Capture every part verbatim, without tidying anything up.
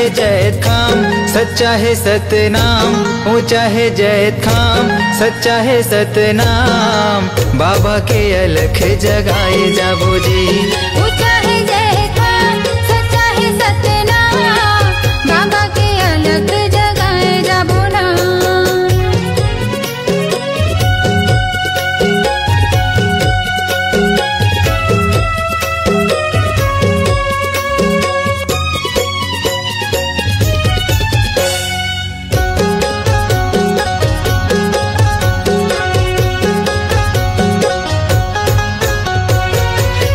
जैतखाम सच्चा हे सतनाम, ऊंचा हे जैतखाम सच्चा हे सतनाम। बाबा के अलख जगाए जाबो जी। ऊंचा हे जैतखाम सच्चा हे सतनाम, बाबा के अलख जगाए जाबो ना।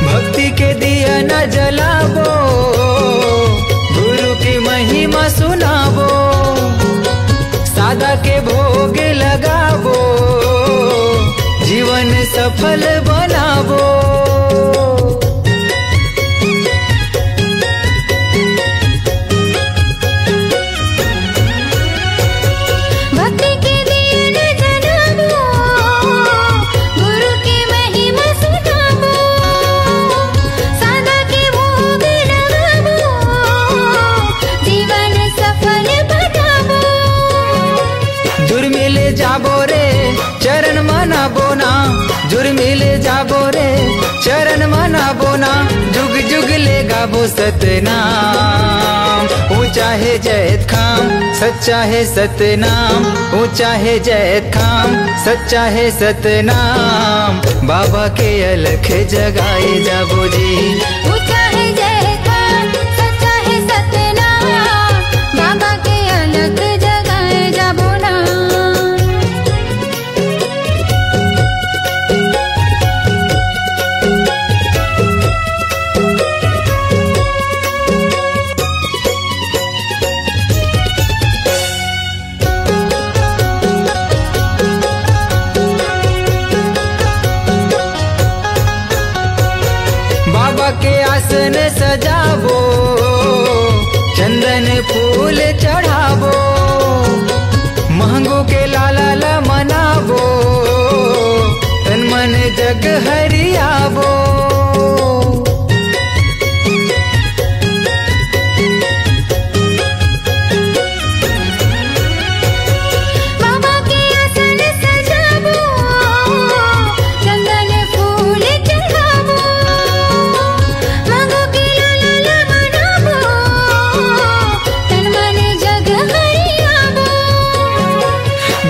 भक्ति के दिया न जलाबो, गुरु की महिमा सुनाबो, सादा के भोग लगाबो, जीवन सफल बनाबो। भक्ति के दिया न जलाबो, गुरु के महिमा सुनाबो, सादा के भोग लगाबो, जीवन सफल बनाबो। जुर्मी ले जाबो रे, चरण मनाबो ना, जुर्मी ले जाबो रे, चरण मनाबो ना, जुग जुग ले गाबो सतनाम। ऊंचा हे जैतखाम सच्चा हे सतनाम, ऊंचा हे जैतखाम सच्चा हे सतनाम। बाबा के अलख जगाए जाबो जी। ऊंचा हे जैतखाम सच्चा हे सतनाम, बाबा के अलख जगाए जाबो ना। बाबा के आसन सजाबो, चंदन फूल चढ़ाबो, महंगो के लाला ला मनाबो, तन मन जग हरियाबो। बाबा के आसन सजाबो, चंदन फूल चढ़ाबो, मांगो के लाला ला मनाबो, तन मन जग हरियाबो।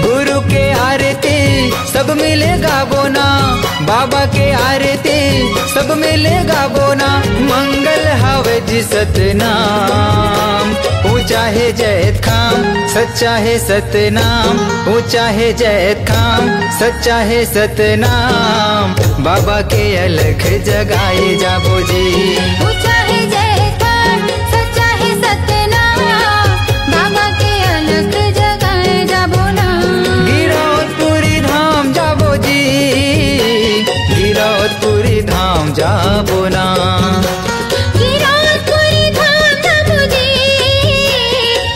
गुरु के आरती सब मिले गाबो ना, बाबा के आरती सब मिले गाबो ना। मंगल हावे जी सतनाम, ऊंचा हे जैतखाम सच्चा हे सतनाम, ऊंचा हे जैतखाम सच्चा हे सतनाम। बाबा के अलख जगाए जाबो जी। ऊंचा हे जैतखाम सच्चा हे सतनाम, बाबा के अलख जगाए जाबो ना। गिरौदपुरी धाम जाबो जी, गिरौदपुरी धाम जाबो ना। गिरौदपुरी धाम जाबो जी,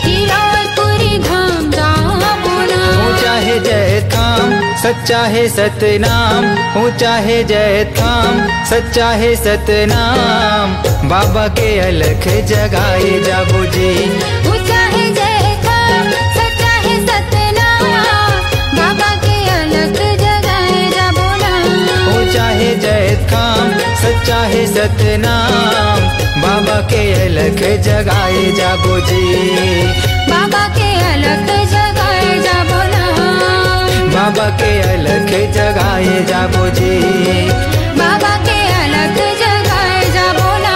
गिरौदपुरी धाम जाबो ना। ऊंचा हे जैतखाम सच्चा हे सतनाम, ऊंचा हे जैतखाम सच्चा हे सतनाम। बाबा के अलख जगाए जाबो जी। ऊंचा हे जैतखाम सच्चा हे सतनाम, बाबा के अलख जगाए जाबो ना। ऊंचा हे जैतखाम सच्चा हे सतनाम, बाबा के अलख जगाए जाबो जी। बाबा के अलख जगाए जाबो ना। बाबा के अलख जगाए जाबो जी। बाबा के अलख जगाए जाबो ना।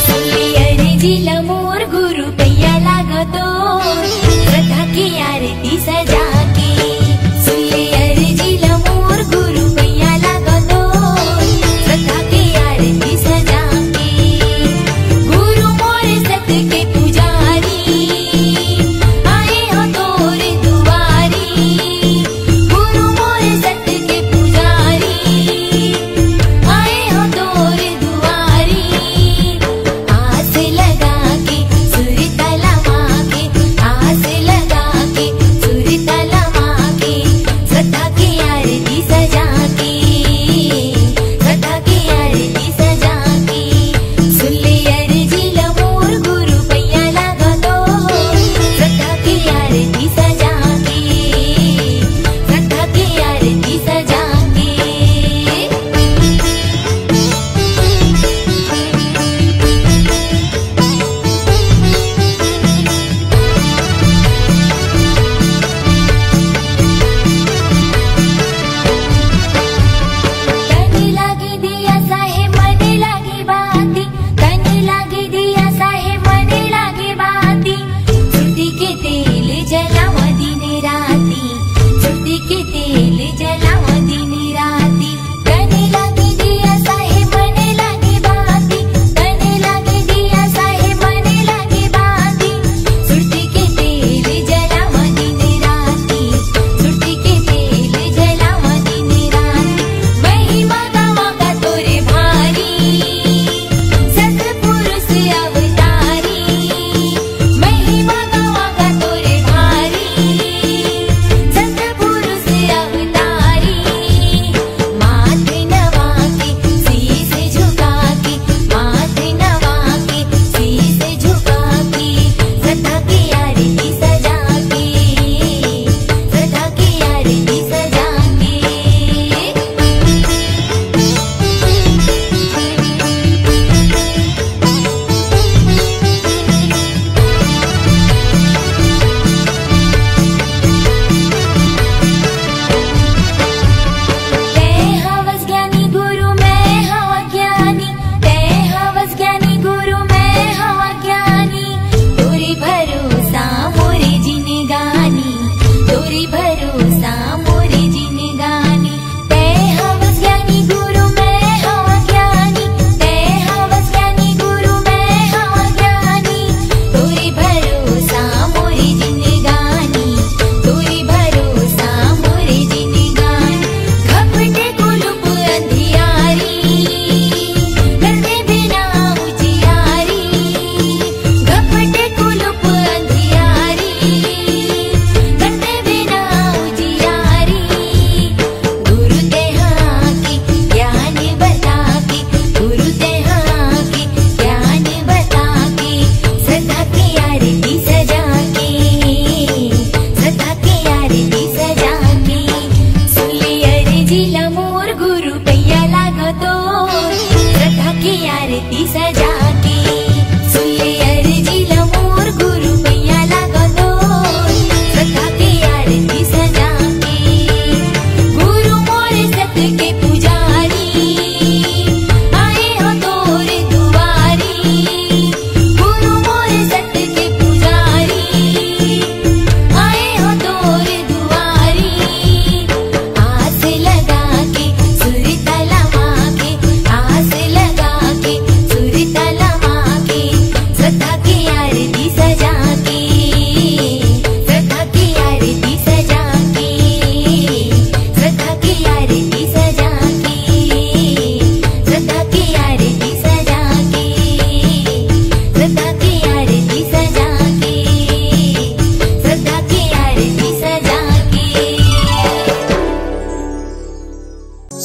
सुन ले अर्जी ला मोर गुरु पैया लागतो, श्रद्धा के आरती सजा के। सुन ले अर्जी ला मोर गुरु पैया लागतो, श्रद्धा के आरती सजा के। गुरु मोर सत के पुजारी, आए हो तोर दुआरी। गुरु मोर सत के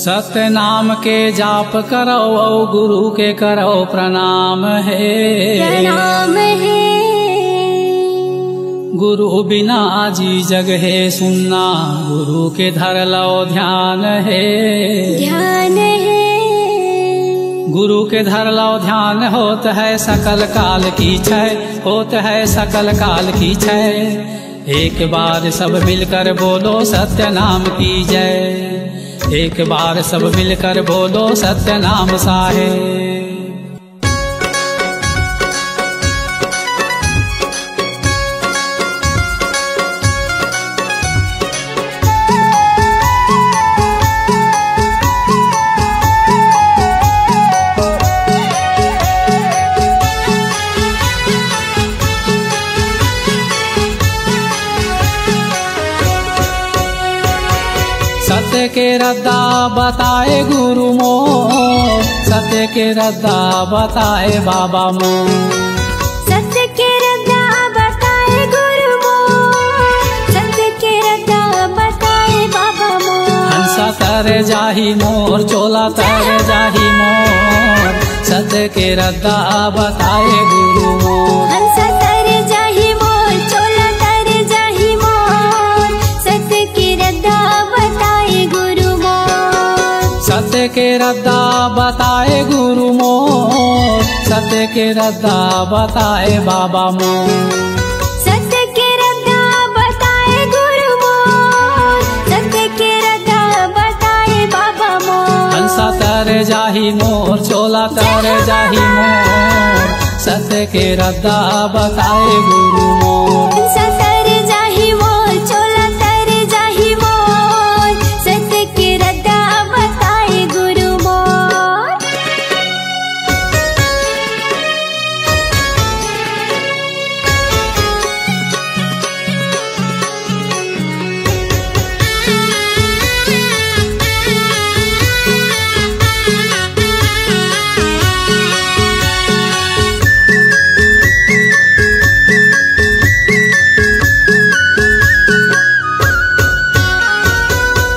सत्य नाम के जाप करव अउ गुरु के करव प्रणाम हे। प्रणाम हे। गुरु बिना जी जग हे सुन्ना, गुरु के धर लव ध्यान हे। ध्यान हे। गुरु के धर लव ध्यान होत हे सकल काल की छै, होत हे सकल काल की छै। एक बार सब मिलकर बोलो सत्य नाम की जय। एक बार सब मिलकर बोलो सत्य नाम साहेब। सत्य के रद्दा बताए गुरु मोर, सत्य के रद्दा बताए बाबा मोर। सत्य के रद्दा बताए गुरु मोर, सत्य के रद्दा बताए बाबा मोर। हंसा तर जाही मोर, चोला तर जाही मोर, सत्य के रद्दा बताए गुरु मोर। हंसा तर जाही मोर, चोला तर जाही मोर, सत्य के रद्दा बताए गुरु मोर। सत्य के रद्दा बताए गुरु मोर, सत्य के रद्दा बताए बाबा मोर। सत्य के रद्दा बताए गुरु मोर, सत्य के रद्दा बताए बाबा मोर। हंसा तर जाही मोर, चोला तर जाही मोर, सत्य के रद्दा बताए गुरु मोर। हंसा तर जाही मोर, चोला तर जाही मोर, सत्य के रद्दा बताए गुरु मोर।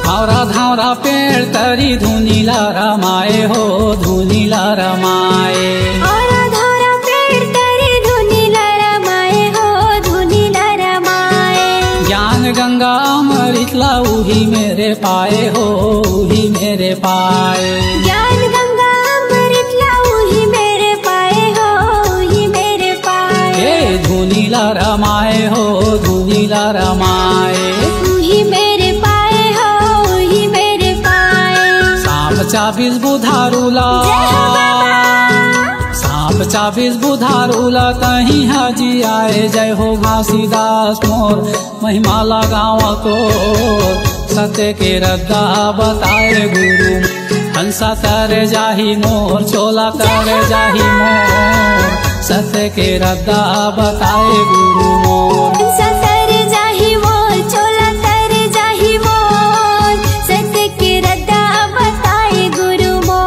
हौरा धौरा पेड़ तरी धुनी ला रमाए हो, धुनी ला रमाए। हौरा धौरा पेड़ तरी धुनी ला रमाए हो, धुनी ला रमाए। ज्ञान गंगा अमृत ला उही मेर पाए हो, उही मेर पाए। ज्ञान गंगा अमृत ला उही मेर पाए हो, उही मेर पाए। ए धुनी ला रमाए हो, धुनी ला रमाए। उही मेर पाए हो, उही मेर पाए। सांप चाबिस बुधारू ला। जय हो बाबा। सांप चाबिस बुधारू ला तहीं हा जियाए। जय हो घासीदास मोर, महिमा ला गावँव तोर। सत्य के रद्दा बताए गुरु। हंसा तर जाही मोर, चोला तर जाही मोर, सत्य के रद्दा बताए गुरु मोर। हंसा तर जाही मोर, चोला तर जाही मोर, सत्य के रद्दा बताए गुरु मोर।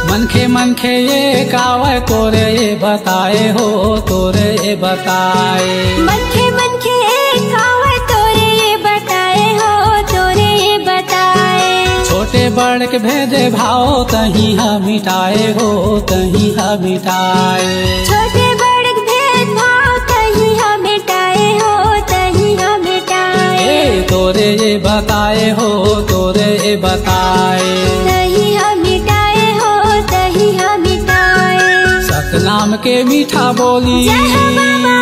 मनखे मनखे एक आवय तोरे ये बताए हो, तोरे ये बताए। मनखे मनखे एक आवय तोरे ये बताए हो, तोरे ये बताए। छोटे बड़ के भेद भाव तहीं हा मिटाए हो, तहीं हा मिटाए। छोटे बड़ के भेद भाव तहीं हा मिटाए हो, तहीं हा मिटाए। ए तोरे ये बताए हो, तोरे ये बताए। तहीं हा मिटाए हो, तहीं हा मिटाए। सतनाम के मीठा बोली। जय हो बाबा।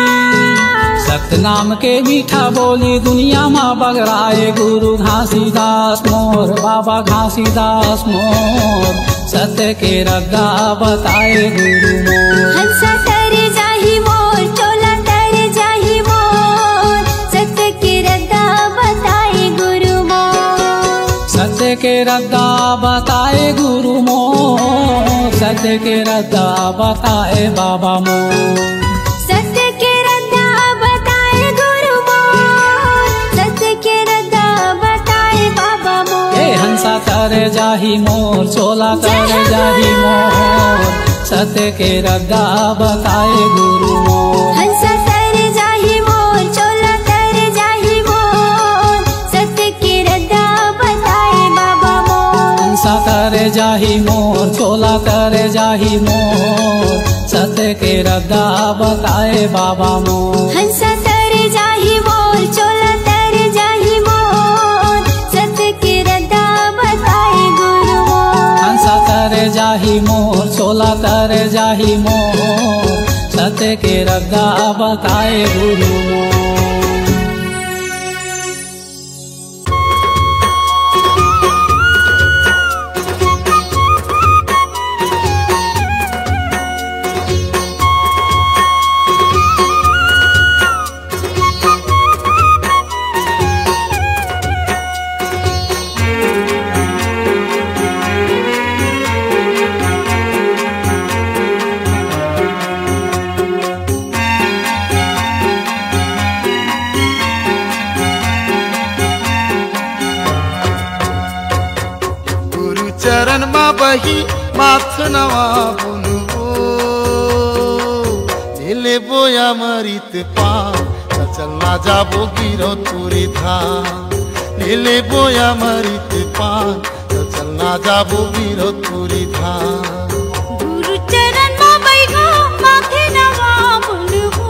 सतनाम के मीठा बोली दुनिया मा बगराए गुरु घासीदास मोर, बाबा घासीदास मोर। सत्य के रद्दा बताए गुरु मोर। हंसा तर जाही मोर, चोला तर जाही मोर, सत्य के रद्दा बताए गुरु मोर। सत्य के रद्दा बताए गुरु मोर, सत्य के रद्दा बताए बाबा मोर। सत्य के रद्दा बताए गुरु मोर, सत्य के रद्दा बताए बाबा मोर। ए हंसा तरे जाही मोर, चोला तरे जाही मोर, सत्य के रद्दा बताए गुरु मोर। हंसा तरे जाही मोर, चोला तरे जाही मोर, सत्य के रद्दा बताए बाबा मोर। हंसा तरे जाही मोर, चोला तरे जाही मोर, सत्य के रद्दा बताए बाबा मोर। हंसा तरे जाही मोर, चोला तरे जाही मोर, सत्य के रद्दा बताए गुरु मोर। हंसा तरे जाही मोर, चोला तरे जाही मोर, सत्य के रद्दा बताए गुरु मोर। गुरु चरण मा बही माथ नवा बुनबो, ले लेबो अमृत पान, चल चल ना जाबो गिरौदपुरी धाम। ले लेबो अमृत पान, चल चल ना जाबो गिरौदपुरी धाम। गुरु चरण मा बइठो, माथे नवा बुनबो।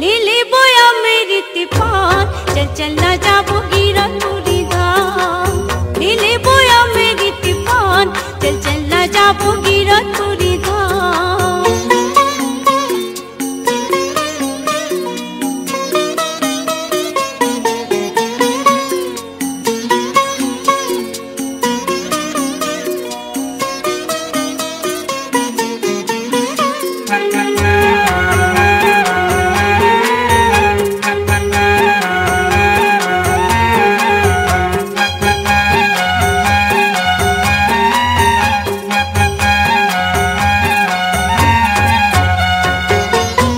ले लेबो अमृत पान, चल चल ना जाबो गिरौदपुरी धाम। ले लेबो अमृत पान, चल चल ना जाबो गिरौदपुरी धाम।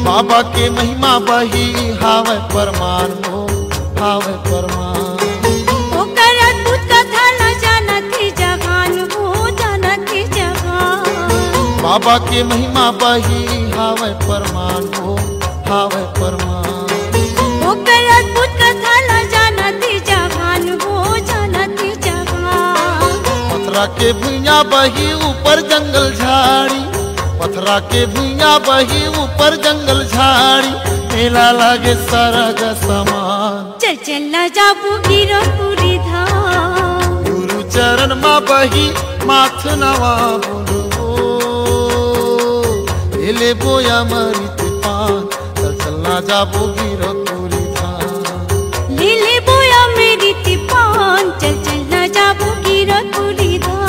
बाबा के महिमा बही हावय परमान हो, हावय परमान। ओकर अद्भुत कथा ल जानत हे जहान हो, जानत हे जहान। बाबा के महिमा बही हावय परमान हो, हावय परमान। ओकर अद्भुत कथा ल जानत हे जहान हो, जानत हे जहान। पथरा के भुइयां बही ऊपर जंगल झाड़ी, पथरा के भुइयां बही ऊपर जंगल झाड़ी, मेला लागे सरग समान। चल चल ना जाबो गिरौदपुरी धाम। गुरु चरण मा बही माथ नवा बुनबो, ले लेबो अमृत पान, चल चल ना जाबो गिरौदपुरी धाम। ले लेबो अमृत पान, चल चल ना जाबो गिरौदपुरी धाम।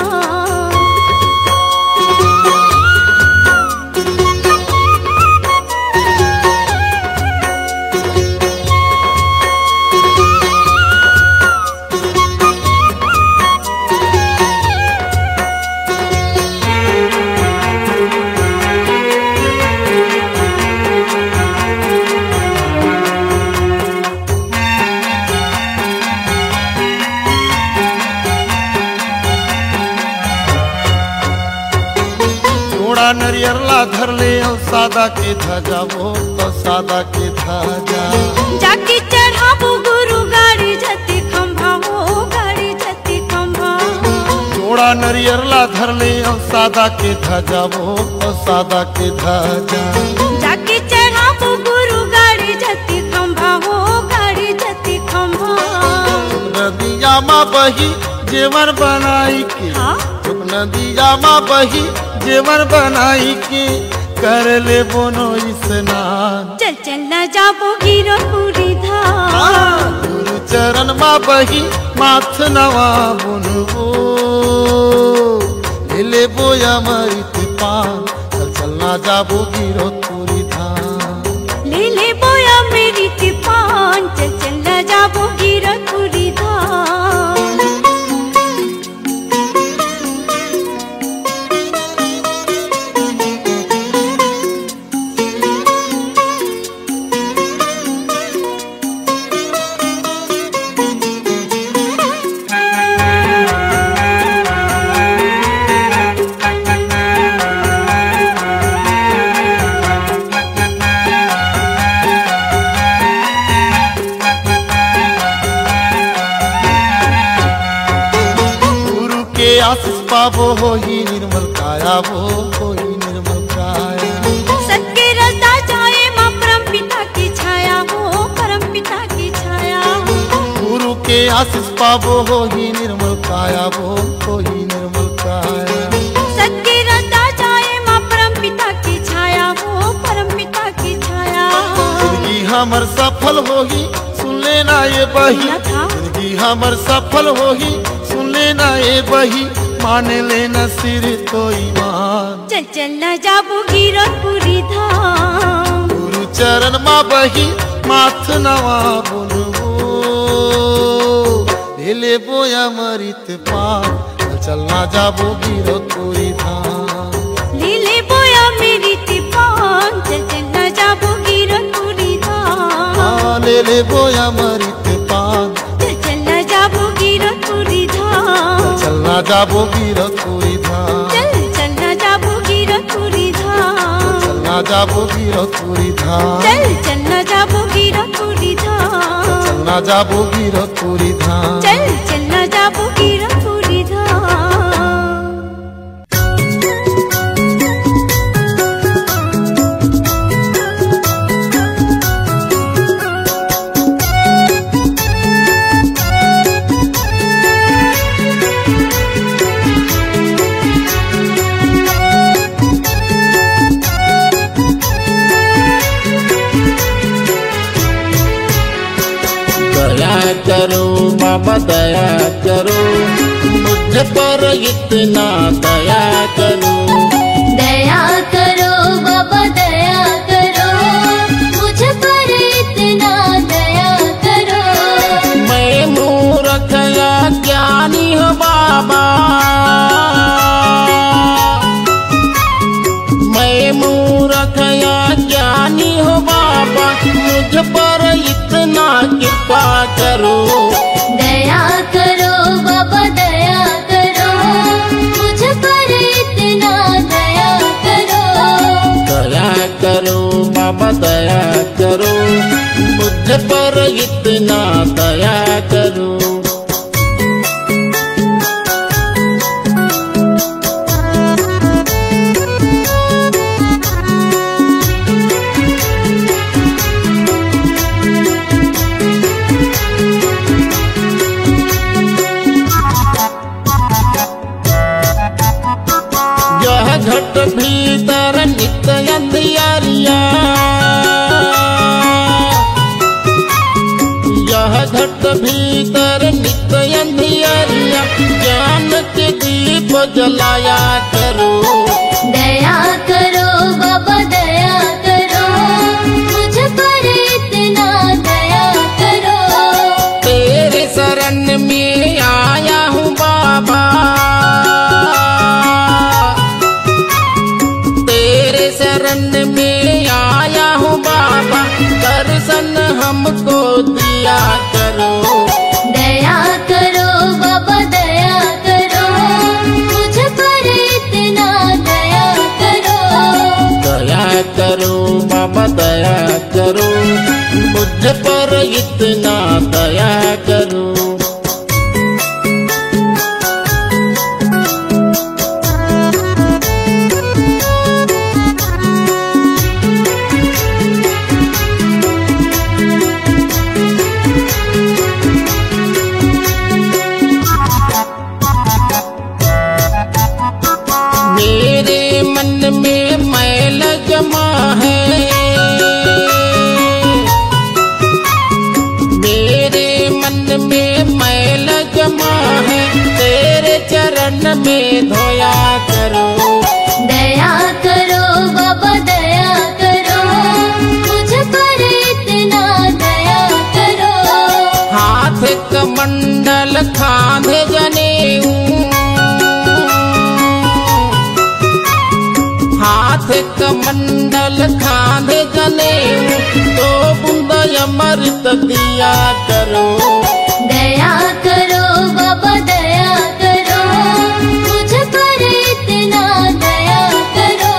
जोड़ा नरियर ला धर ले अउ सादा के धजा वो, तो सादा के धजा। जाके चढ़ाबो गुरु गाड़ी जती खंभा हो, गाड़ी जती खंभा। जोड़ा नरियर ला धर ले अउ सादा के धजा वो, तो सादा के धजा। जाके चढ़ाबो गुरु गाड़ी जती खंभा हो, गाड़ी जती खंभा। नदिया मा बही जेवन बनाई के, हाँ? नदिया मा बही जेवन बनाई के, कर लेबो स्नान। चल चल ना जाबो गिरौदपुरी धाम। हाँ, गुरु चरण मा बही माथ नवा बुनबो, ले लेबो अमृत पान, चल चल ना जाबो गिरौदपुरी धाम। ले लेबो अमृत पान, चल चल ना जाबो गिरौदपुरी धाम। आशीष पाबो होही निर्मल काया, वो होही निर्मल काया। सत के रस दाय जाए माँ परम पिता की छाया हो, परम पिता की छाया हो। गुरु के आशीष पाबो होही निर्मल काया, वो होही निर्मल काया। सत के रस दाय जाए माँ परम पिता की छाया हो, परम पिता की छाया हो। जिंदगी हमर सफल होही, सुन लेना ये बही। सुना था। जिंदगी हमर सफल होही, सुन लेना ये बही। मान लेना सिर तो ईमान। चल चल ना जाबो गिरौदपुरी धाम। गुरु चरण मा बही, माथ नवा बोलबो। ले लेबो अमृत पान, चल चल ना जाबो गिरौदपुरी धाम। ले लेबो अमृत पान, चल चल ना जाबो गिरौदपुरी धाम। हाँ, ले लेबो अमृत पान। चल चल ना जाबो गिरौदपुरी धाम। चल चल ना जाबो गिरौदपुरी धाम। चल चल ना जाबो गिरौदपुरी धाम। चल चल ना जाबो गिरौदपुरी धाम। चल चल ना जाबो गिरौदपुरी धाम। चल चल ना जाबो गिरौदपुरी धाम। चल चल ना जाबो गिरौदपुरी धाम। दया करो बाबा, दया करो, मुझ पर इतना दया करो। दया करो बाबा, दया करो, मुझ पर इतना दया करो। मैं मूर्ख अज्ञानी हूँ बाबा, मैं मूर्ख अज्ञानी हूँ बाबा, मुझ पर इतना कृपा करो। दया करो बाबा, दया करो, मुझ पर इतना दया करो। दया करो बाबा, दया करो, मुझ पर इतना दया करो। यह घट भीतर नित्य अंधियारिया, यह घट भीतर नित्य अंधियारिया, ज्ञान के दीप जलाया करो। दया करो बाबा, दया करो, मुझ पर इतना दया करो। तेरे शरण में आया हूँ बाबा, तेरे शरण में आया हूँ बाबा, दर्शन हमको दिया करो। दया करो बाबा, दया करो, मुझ पर इतना दया करो। दया करो बाबा, दया करो, मुझ पर इतना दया करो। मेरे मन में मैल जमा है, मेरे मन में मैल जमा है, तेरे चरण में धोया करो। दया करो बाबा, दया करो, मुझ पर इतना दया करो। हाथ कमंडल खांधे जनेऊ, हाथ कमंडल खांधे जनेऊ, दो बूंद अमृत दिया करो। दया करो बाबा, दया करो, मुझ पर इतना दया करो।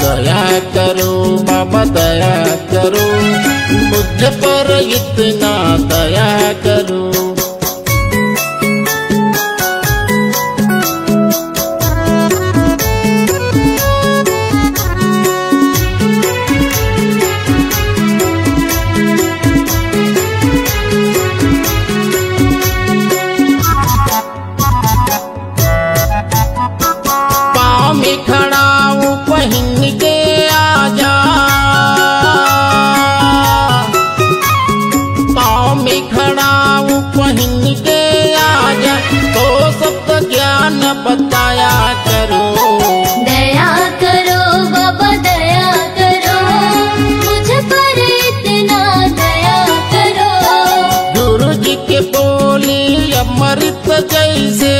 दया करो बाबा, दया करो, मुझ पर इतना दया करो। खड़ाऊ पहिन के आजा, तो सप्त ज्ञान बताया करो। दया करो बाबा, दया करो, मुझ पर इतना दया करो। गुरु जी के बोली अमृत जैसे,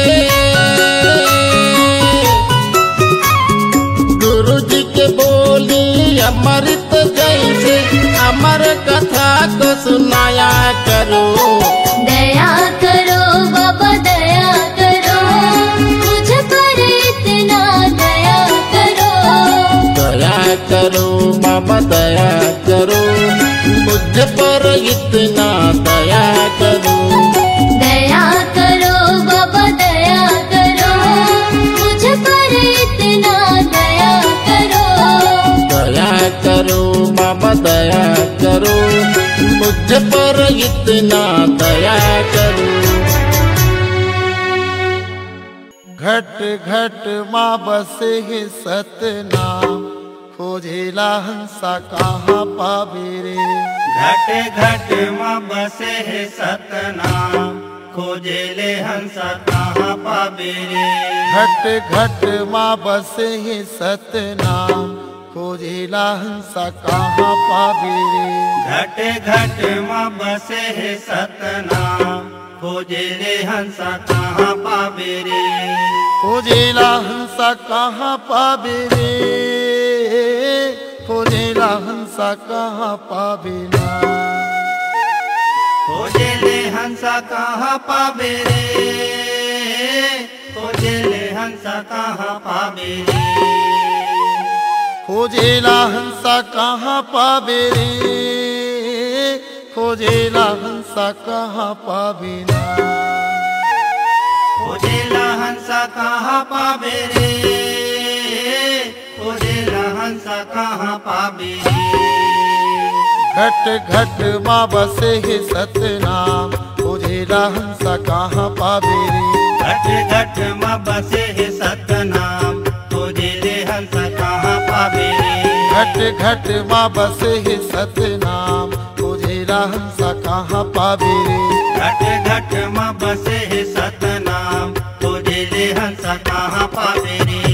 गुरु जी के बोली अमृत जैसे, अमर कथा को सुनाया करो। दया करो बाबा, दया करो, मुझ पर इतना दया करो। दया करो बाबा, दया करो, मुझ पर इतना दया करो। दया करो बाबा, दया करो, मुझ पर इतना दया करो। दया करो बाबा, दया करो, मुझ पर इतना दया करो। घट घट मा बसे हे सतनाम, खोजेला हंसा कहाँ पाबे रे। घट घट मा बसे हे सतनाम, खोजेले हंसा कहाँ पाबे रे। घट घट मा बसे हे सतनाम, खोजेला हंसा कहाँ पाबे रे। घट घट मा बसे हे सतनाम, खोजेले हंसा कहाँ पाबे रे। खोजेला हंसा कहाँ पाबे रे, खोजेला हंसा कहाँ पाबे ना। खोजेले हंसा कहाँ पाबे रे, खोजेले हंसा कहाँ पाबे रे। खोजेला हंसा कहाँ पाबे रे, खोजेला हंसा कहाँ पाबे ना। खोजेला हंसा कहाँ पाबे रे, खोजेला हंसा कहाँ पाबे रे। घट घट मा बसे हे सतनाम, खोजेला हंसा कहाँ पाबे रे। घट घट मा बसे हे सतनाम, खोजेले हंसा कहाँ पाबे रे। घट घट मा बसे हे सतनाम, खोजेला हंसा कहाँ पाबे रे। घट घट मा बसे हे सतनाम, खोजेले हंसा कहाँ पाबे रे।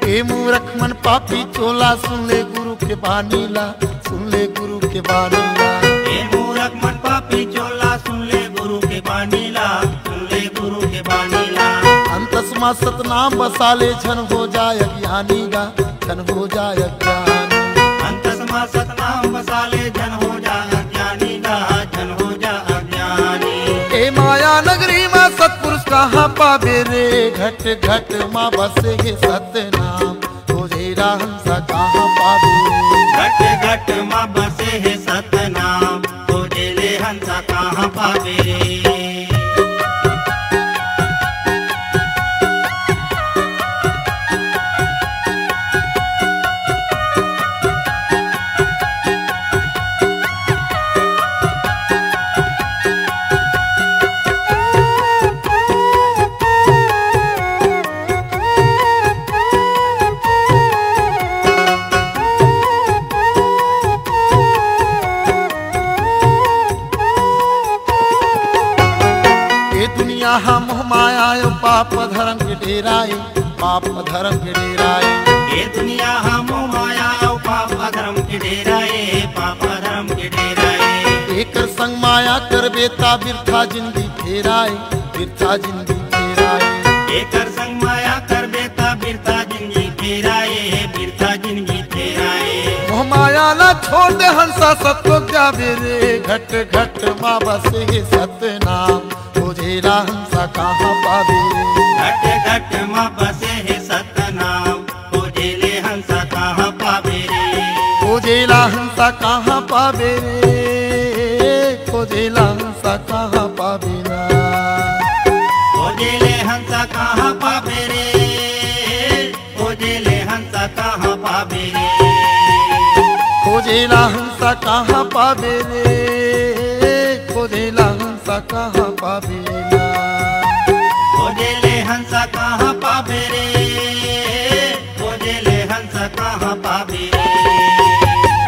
ए मूरख मन पापी चोला, सुन ले गुरु के बानी ला, सुन ले गुरु के बानी ला। ए मूरख मन पापी चोला, सुन ले गुरु के बानी ला, सुन ले गुरु के बानी ला। अंतस मा सतनाम बसा ले, झन हो जाय अज्ञानी गा, झन हो जाय अज्ञानी। अंतस मा सतनाम बसा ले, झन हो जाय अज्ञानी गा, झन हो जाय अज्ञानी। ए माया नगरी मा सतपुरुष कहाँ पाबे रे, घट घट मा बसे हे सतनाम, खोजेला हंसा कहाँ पाबे रे। घट घट मा बसे हे सतनाम, खोजेले हंसा कहाँ पाबे रे। ए दुनिया हा मोह माया अउ पाप धरम के डेरा ए, पाप धरम के डेरा ए। ए दुनिया हा मोह माया अउ पाप धरम के डेरा ए, पाप धरम के डेरा ए। एकर संग माया करबे ता बिरथा जिनगी फेरा ए, बिरथा जिनगी फेरा ए। एकर संग माया करबे ता बिरथा जिनगी फेरा ए, बिरथा जिनगी फेरा ए। मोह माया ला छोड़ दे हंसा सतलोक जाबे रे, घट घट मा बसे हे सतनाम, खोजेला हंसा कहाँ पाबे रे। घट घट मा बसे हे सतनाम, खोजेले हंसा कहाँ पाबे खोजेला हंसा कहाँ पाबे रे, खोजेला हंसा कहाँ पाबे ना। खोजेले हंसा कहाँ पाबे रे, खोजेले हंसा कहाँ पाबे रे। खोजेला हंसा कहाँ पाबे रे, खोजेला हंसा कहाँ पाबे ना। खोजेले हंसा कहाँ पाबे रे, खोजेले हंसा कहाँ पाबे रे।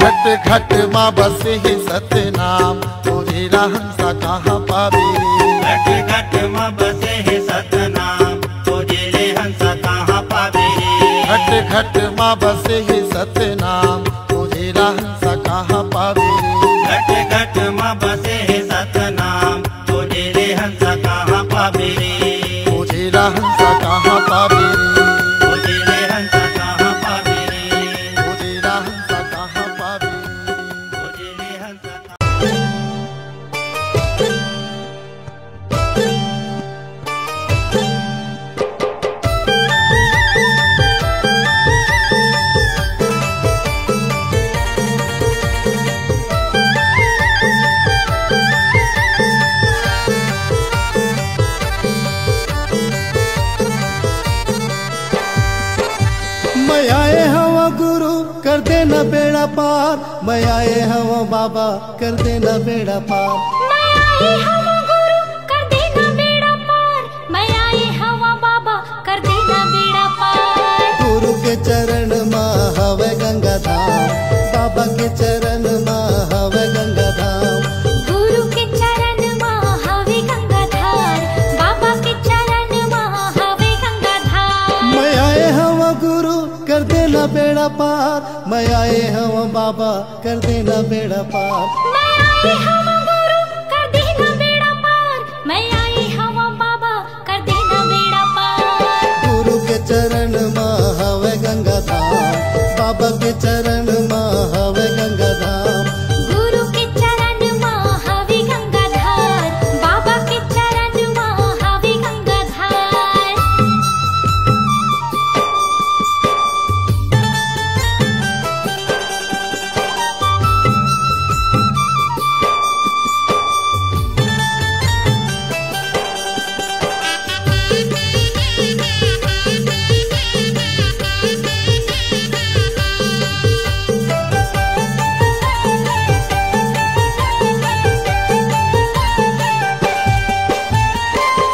घट घट मा बसे हे सतनाम, खोजेला हंसा कहाँ पाबे रे। घट घट मा बसे हे सतनाम, खोजेले हंसा कहाँ पाबे रे। घट घट मा बसे हे सतनाम, खोजेला हंसा कहाँ पाबे रे। घट घट मा बसे हे सतनाम, खोजेले हंसा कहाँ पाबे रे। खोजेला हंसा कहाँ पाबे रे। खोजेले हंसा कहाँ पाबे रे। खोजेला हंसा कहाँ पाबे रे। खोजेले हंसा कहाँ मैं आए हवा गुरु, कर देना बेड़ा पार। मैं आए हवा बाबा, कर देना बेड़ा पार। मैं आए हवा गुरु, कर देना बेड़ा पार। मैं आए हवा बाबा, कर देना बेड़ा पार। गुरु के चरण मा हवे गंगा धाम, बाबा के चरण मा हवे गंगा धाम। गुरु के चरण मा हवे गंगा धाम, बाबा के चरण मा हवे गंगा धाम। मैं आए हवा गुरु, कर देना बेड़ा पार। मैं आए हवा बाबा, कर देना बेड़ा पार। मैं आए हवा गुरु, कर देना बेड़ा पार। मैं आए हवा बाबा, कर देना बेड़ा पार। गुरु के चरण मा हवे गंगा धाम, बाबा के चरण मा हवे गंगा धाम। गुरु के चरण मा हवे गंगा धाम, बाबा के चरण मा हवे गंगा धाम।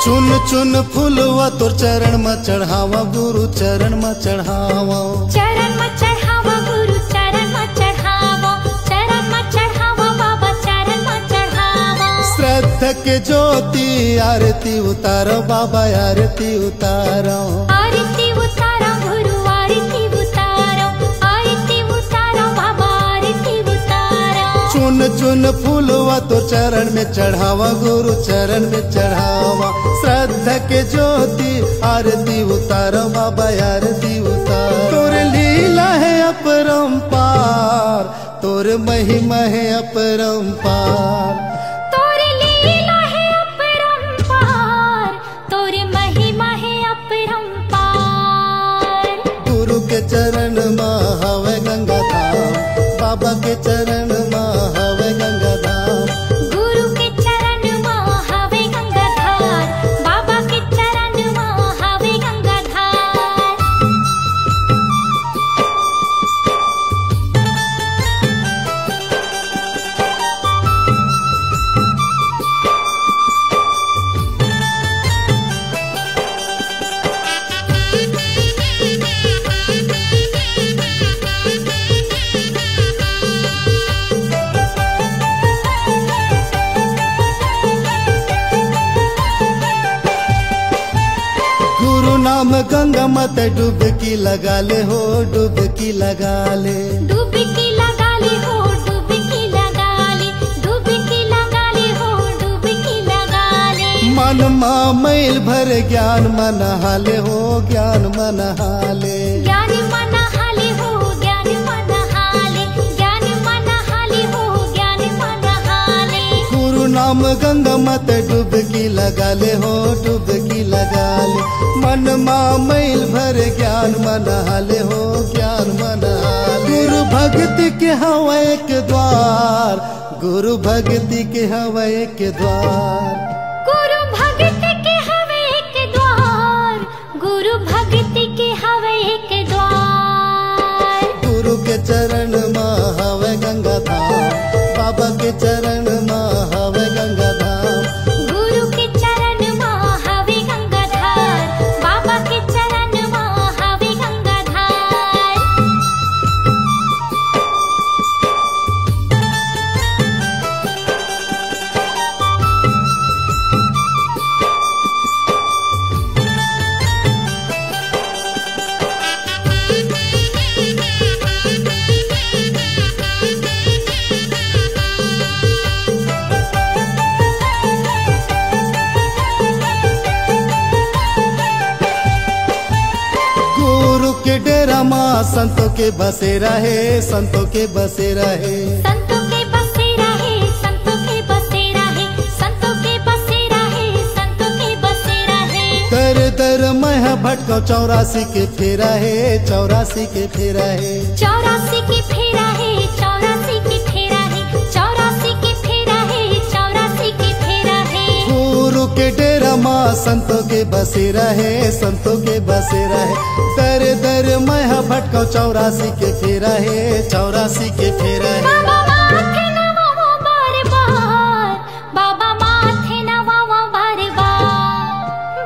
चुन चुन फूलवा तोर चरण म चढ़ावा, गुरु चरण म चढ़ावा। चरण म चढ़ावा, गुरु चरण म चढ़ावा। चरण म चढ़ावा, बाबा चरण म चढ़ावा। श्रद्धा के ज्योति आरती उतारो, बाबा आरती उतारो। आरती उतारो, गुरु आरती उतारो। आरती उतारो, बाबा आरती उतारो। चुन चुन फूलवा तोर चरण में चढ़ावा, गुरु चरण में चढ़ावा। श्रद्धा के ज्योति आरती उतारो, बाबा आरती उतारो। तोर लीला है अपरंपार, तोर महिमा है अपरंपार। तोर लीला है अपरंपार, तोर महिमा है अपरंपार। गुरु के चरण मा हवे गंगा धाम, बाबा के चरण मा हवे गंगा धाम। गुरु के चरण मा हवे गंगा धाम, बाबा के चरण मा हवे गंगा धाम। गुरु नाम गंगा मत डुबकी लगा ले हो, डुबकी लगा ले। डुबकी लगा ले हो, डुबकी लगा ले। डुबकी लगा ले हो, डुबकी लगा ले। मन मा मैल भर ज्ञान म नहा ले हो, ज्ञान म नहा ले। ज्ञान म नहा ले हो, ज्ञान म नहा ले। ज्ञान म नहा ले हो, ज्ञान म नहा ले। गुरु नाम गंगा मत डुबकी लगा ले हो, डुबकी लगा ले। मन मा मैल भर ज्ञान म नहा ले हो, ज्ञान म नहा ले। गुरु भक्ति के हवय एक द्वार, गुरु भक्ति के हवय एक द्वार। गुरु भक्ति के हवय एक द्वार, गुरु भक्ति के हवय एक द्वार। गुरु के चरण म हवय गंगा धाम, बाबा के चरण म हवय गंगा धाम। गुरु के चरण म हवय गंगा धाम, बाबा के चरण म हवय गंगा धाम। गुरु के डेरा मा संतों के बसेरा हे, संतों के बसेरा हे। संतों के बसेरा हे, संतों के बसेरा हे, संतों के बसेरा हे, संतों के बसेरा हे। दर दर मैं ह भटकौं, चौरासी के फेरा हे, चौरासी के फेरा हे। चौरासी के फेरा हे, चौरासी के फेरा हे, चौरासी के फेरा हे, चौरासी के फेरा हे। गुरु के डेरा मा संतों के बसेरा हे, संतों के बसेरा हे। दर दर मैं ह भटकौं, चौरासी के फेरा हे, चौरासी के फेरा हे। बाबा माथे नवावों बार बार, बाबा माथे नवावों बार बार,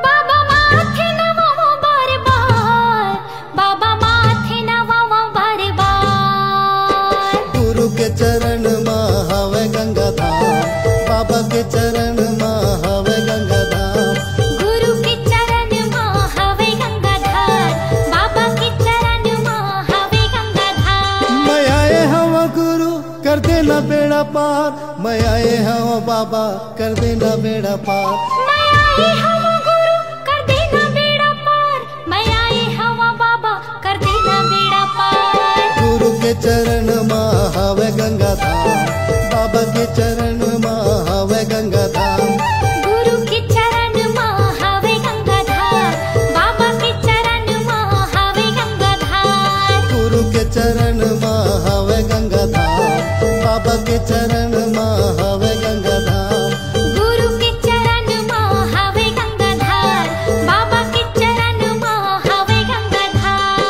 बाबा माथे नवावों बार बार, बाबा माथे नवावों बार बार। गुरु के चरण म हवय गंगा धाम, बाबा के चरण म हवय गंगा धाम। गुरु के चरण म हवय गंगा धाम, बाबा के चरण म हवय गंगा धाम। मैं आए हवं गुरु, कर देना बेड़ा पार। मैं आए हवं बाबा, कर देना बेड़ा पार। मैं आए हवं गुरु, कर देना बेड़ा पार। मैं आए हवं बाबा, कर देना बेड़ा पार। गुरु के चरण म हवय गंगा धाम, बाबा के चरण म हवय गंगा धाम। गुरु के चरण म हवय गंगा धाम, बाबा के चरण म हवय गंगा धाम। गुरु के चरण म हवय गंगा धाम, बाबा के चरण म हवय गंगा धाम। गुरु के चरण म हवय गंगा धाम, बाबा के चरण म हवय गंगा धाम।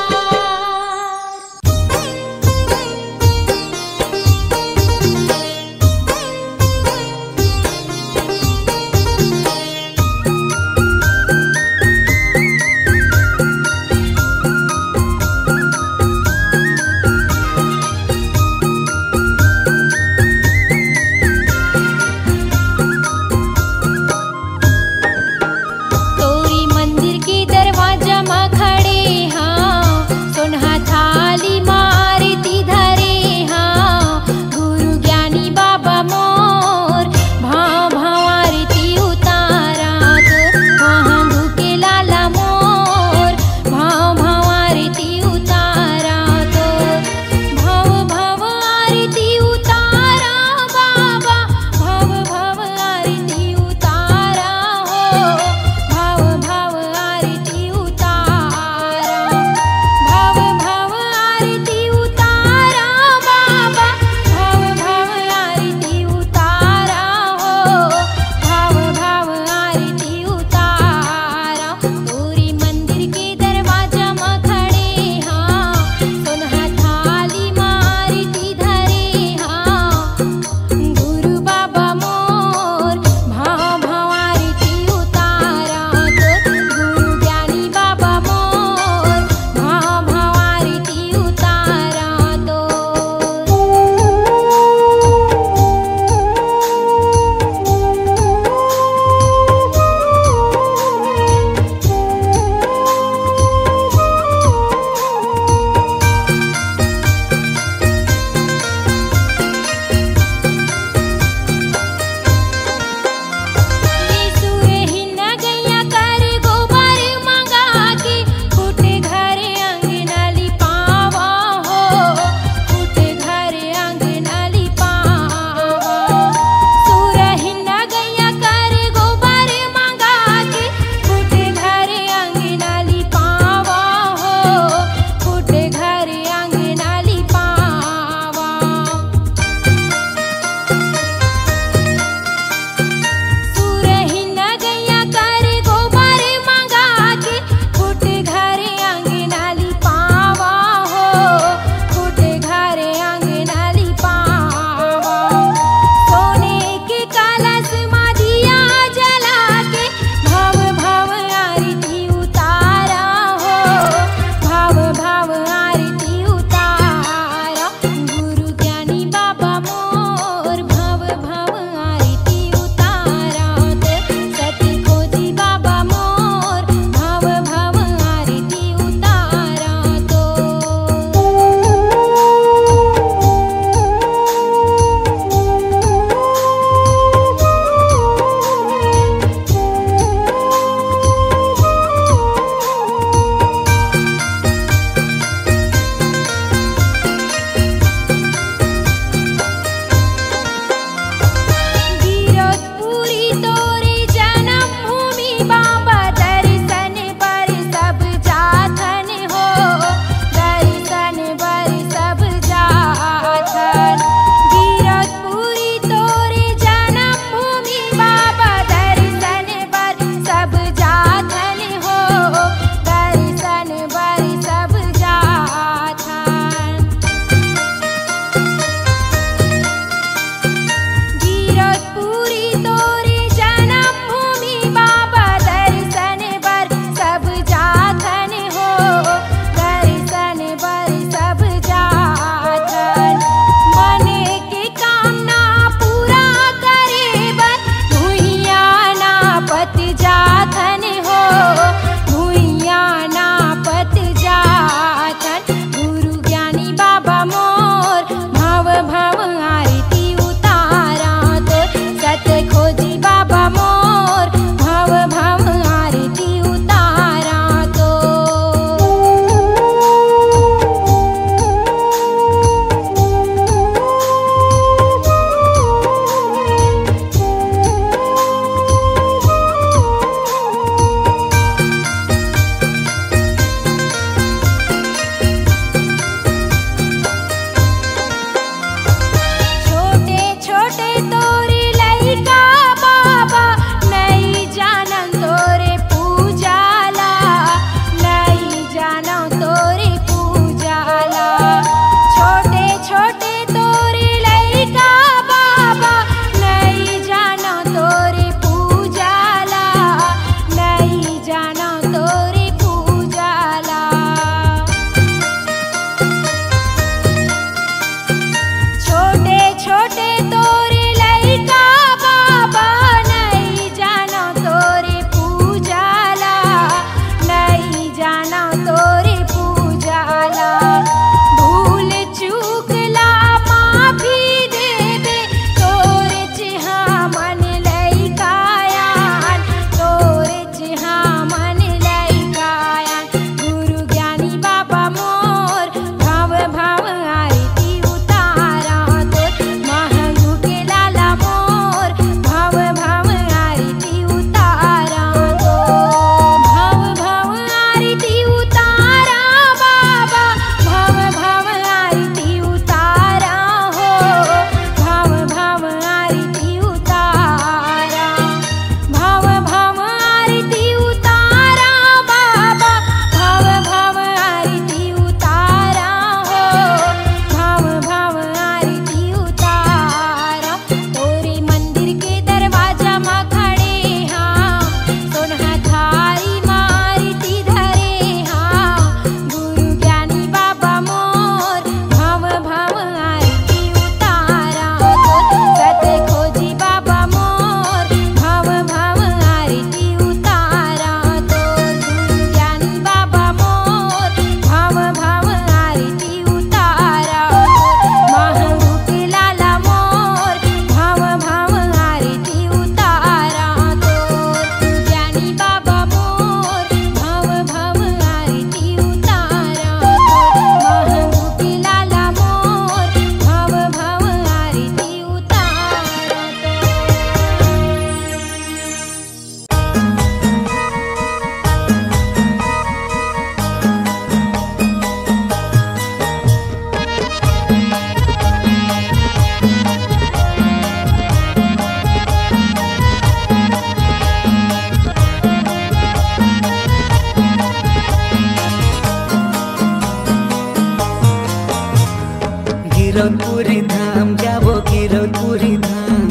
गिरौदपुरी धाम जाबो, गिरौदपुरी धाम,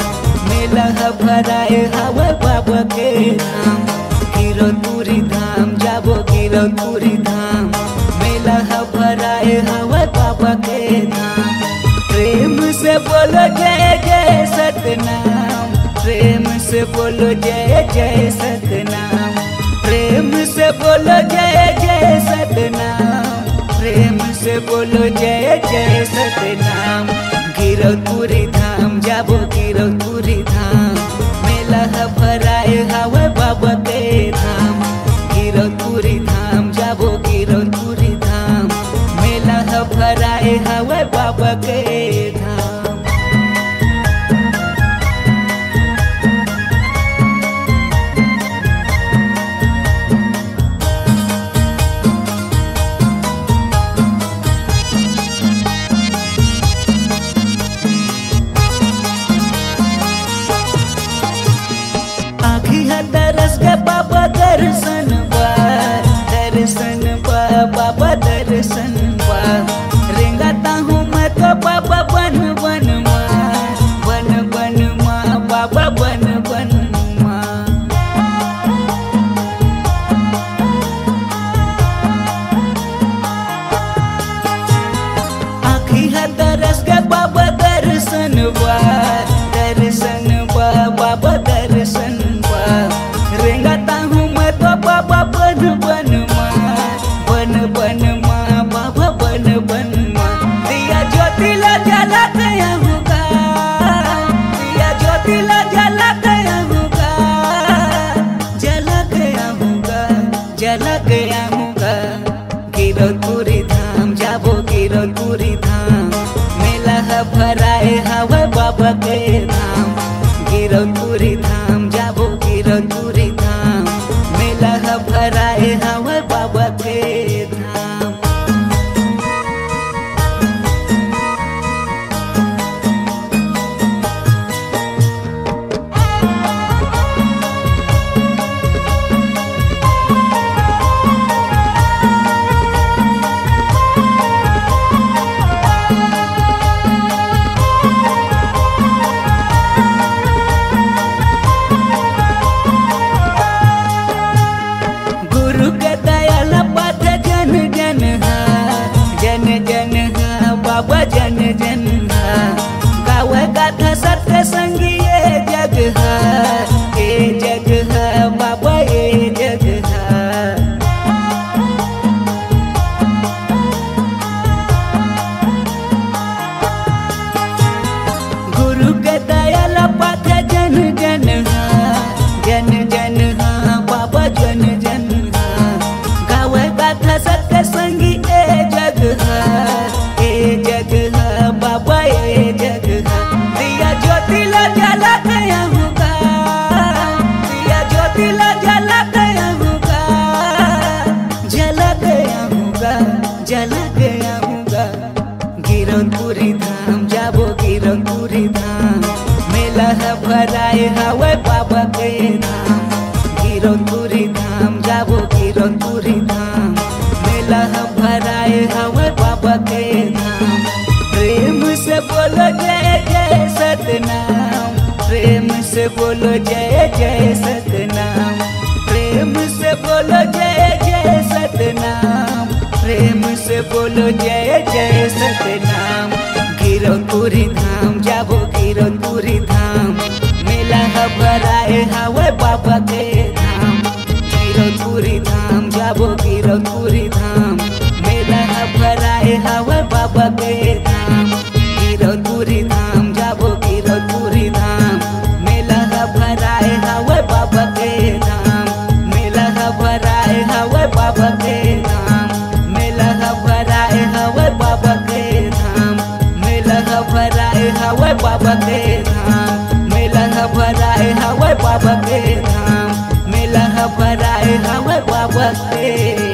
मेला ह भराए हावय बाबा के धाम। गिरौदपुरी धाम जाबो, गिरौदपुरी धाम, मेला ह भराए हावय बाबा के धाम। प्रेम से बोलो जय जय सतनाम, प्रेम से बोलो जय जय सतनाम, प्रेम से बोलो जय जय सतनाम, प्रेम से बोलो जय जय सतनाम। गिरौदपुरी धाम जाबो, गिरौदपुरी धाम, मेला ह भराए हावय बाबा के धाम। गिरौदपुरी धाम जाबो, गिरौदपुरी धाम, मेला ह भराए हावय बाबा के धाम। आँखी ह तरस गे बाबा दर्शन बर, दर्शन बर, बाबा दर्शन बर। रेंगत हूँ मैं तो बाबा बन बन मा, बन बन मा, बाबा बन बन मा। आँखी ह तरस गे बाबा दर्शन बर, दर्शन बर, बाबा दर्शन बर। रेंगत हूँ मैं तो बाबा बन बन मा, बन बन मा, बाबा बन बन मा। दिया ज्योति ला जला गया हूँ गा, दिया ज्योति ला जला गया हूँ गा, जला गया हूँ गा, जला गया हूँ गा। गिरौदपुरी धाम जाबो, गिरौदपुरी धाम, मेला ह भराए हावय बाबा के धाम। गिरौदपुरी धाम जाबो, गिरौदपुरी धाम, मेला ह भराए हावय बाबा के धाम। गुरु के दया ल पाथे जन जन हा, जन जन हा, बाबा जन जन हा। गावय गाथा सत्य संगी ए जग हा, ए जग हा, बाबा ए जग हा। गुरु के दया ल पाथे जन जन हा, जन जन हा, बाबा जन जन हा। गावय गाथा सत्य संगी ए जग हा, ए जग हा, बाबा ए जग हा। दिया ज्योति ला जला गया हूँ गा, दिया ज्योति ला जला गया हूँ गा, जला गया हूँ गा, जला गया हूँ गा। गिरौदपुरी धाम जाबो, गिरौदपुरी धाम, मेला ह भराए हावय बाबा के धाम। गिरौदपुरी धाम जाबो, गिरौदपुरी धाम, मेला ह भराए हावय बाबा के धाम। प्रेम से बोलो जय जय सतनाम, प्रेम से बोलो जय जय सतनाम, प्रेम से बोलो जय जय सतनाम, प्रेम से बोलो जय जय सतनाम। गिरौदपुरी धाम जाबो, गिरौदपुरी धाम, मेला ह भराए हावय बाबा के धाम। गिरौदपुरी धाम जाबो, गिरौदपुरी धाम, मेला ह भराए हावय बाबा के धाम। गिरौदपुरी धाम जाबो, गिरौदपुरी धाम, मेला ह भराए हावय बाबा के धाम। मेला ह भराए हावय बाबा के धाम, मेला ह भराए हावय बाबा के धाम, मेला ह भराए हावय बाबा के धाम, मेला ह भराए हावय बाबा के धाम, मेला ह भराए हावय बाबा के